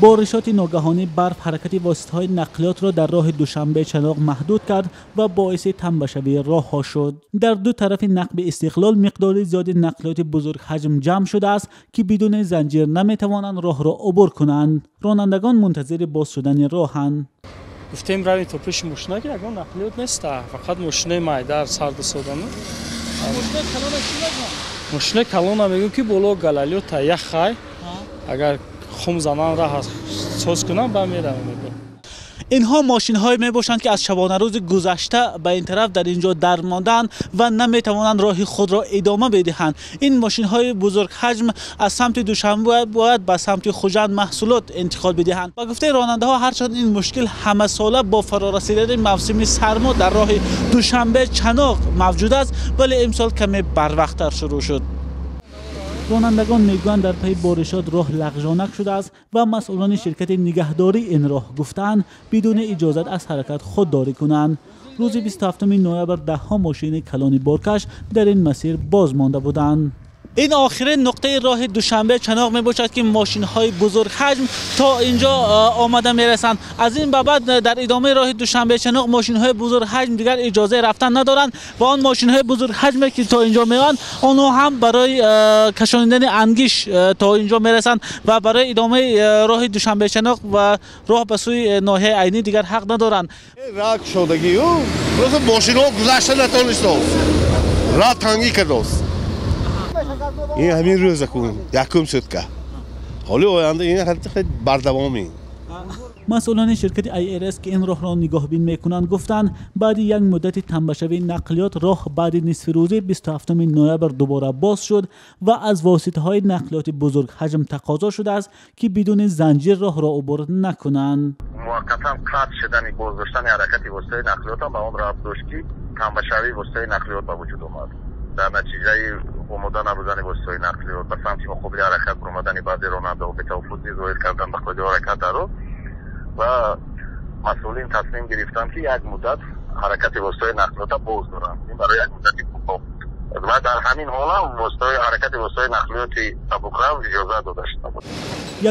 Боришоти ногаҳонӣ барф ҳаракати воситаҳои нақлиётро дар роҳи Душанбе-Чаноқ маҳдуд кард ва боиси тамбашавии роҳҳо шуд. Дар ду тарафи нақби Истиқлол миқдори зиёди нақлиёти бузургҳаҷм ҷамъ шудааст, ки бидуни занҷир наметавонанд роҳро убур кунанд. Ронандагон мунтазири боз шудани роҳанд. Гуфтем равем то пеши мошина, ки ягон нақлиёт нест, фақат мошинаи майдар сарду содану. Мошинаи калона мегӯм, ки боло галалёта яхай, агар хум занан раҳ соз кунам, ба меравам. Инҳо мошинҳое мебошанд, ки аз шабонарӯзи гузашта ба ин тараф дар ин ҷо дармонданд ва наметавонанд роҳи худро идома бидиҳанд. Ин мошинҳои бузургҳаҷм аз самти Душанбе бояд ба самти Хуҷанд маҳсулот интиқол бидиҳанд. Ба гуфтаи ронандаҳо, ҳарчанд ин мушкил ҳамасола бо фарорасидани мавсими сармо дар роҳи Душанбе Чаноқ мавҷуд аст, вале имсол каме барвақттар шурӯъ шуд. Ронандагон мегӯянд, дар пайи боришот роҳ лағжонак шудааст ва масъулони ширкати нигаҳдории ин роҳ гуфтаанд, бидуни иҷозат аз ҳаракат худдорӣ кунанд. Рӯзи 27 ноябр даҳҳо мошини калони боркаш дар ин масир боз монда буданд. Ин охирин нуқтаи роҳи Душанбе Чаноқ мебошад, ки мошинҳои бузургҳаҷм то инҷо омада мерасанд. Аз ин ба баъд дар идомаи роҳи Душанбе Чаноқ мошинҳои бузургҳаҷм дигар иҷозаи рафтан надоранд ва он мошинҳои бузургҳаҷме, ки то инҷо меоянд, онҳо ҳам барои кашонидани ангиш то инҷо мерасанд ва барои идомаи роҳи Душанбе Чаноқ ва роҳ ба сӯи ноҳияи Айнӣ дигар ҳақ надоранд. Роҳ кушодагию просто мошинҳо гузашта натонистааст, роҳ тангӣ кардааст. Ин ҳамин рӯза кун якум сутка, ҳоли оянда ин ҳаракат бардавомӣ. Масъулони ширкати IRS, ки ин роҳро нигоҳбин мекунанд, гуфтанд, баъди як муддати тамбашавии нақлиёт роҳ баъди нисфирӯзи 27 ноябр дубора боз шуд ва аз воситаҳои нақлиёти бузургҳаҷм тақозо шудааст, ки бидуни занҷир роҳро убур накунанд. Муваққатан қатъ шудани боздоштани ҳаракати воситаи нақлиётам ба он рабт дошт, ки тамбашавии воситаи нақлиёт ба вуҷуд омад. Дар натиҷаи омода набудани воситаҳои нақлиёт, ба самти муқобили ҳаракат баромадани баъзе ронандаҳо, бетаваффуқӣ зоҳир кардан ба қоидаи ҳаракат дар роҳ ва масъулин тасмим гирифтанд, ки як муддат ҳаракати воситаҳои нақлиётро боз доранд. Ин барои як муддати кӯтоҳ ва дар ҳамин ҳол ҳам ҳаракати воситаҳои нақлиёти сабукрав иҷоза дода шуда буд.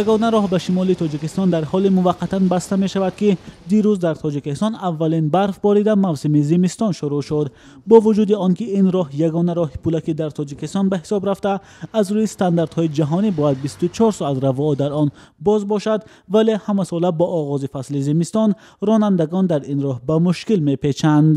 Ягона роҳ ба шимоли Тоҷикистон дар ҳоли муваққатан баста мешавад, ки дирӯз дар Тоҷикистон аввалин барф борида мавсими зимистон шурӯъ шуд. Бо вуҷуди он ки ин роҳ ягона роҳи пулакӣ дар Тоҷикистон ба ҳисоб рафта, аз рӯи стандартҳои ҷаҳонӣ бояд 24 соат равоа дар он боз бошад, вале ҳамасола бо оғози фасли зимистон ронандагон дар ин роҳ ба мушкил мепечанд.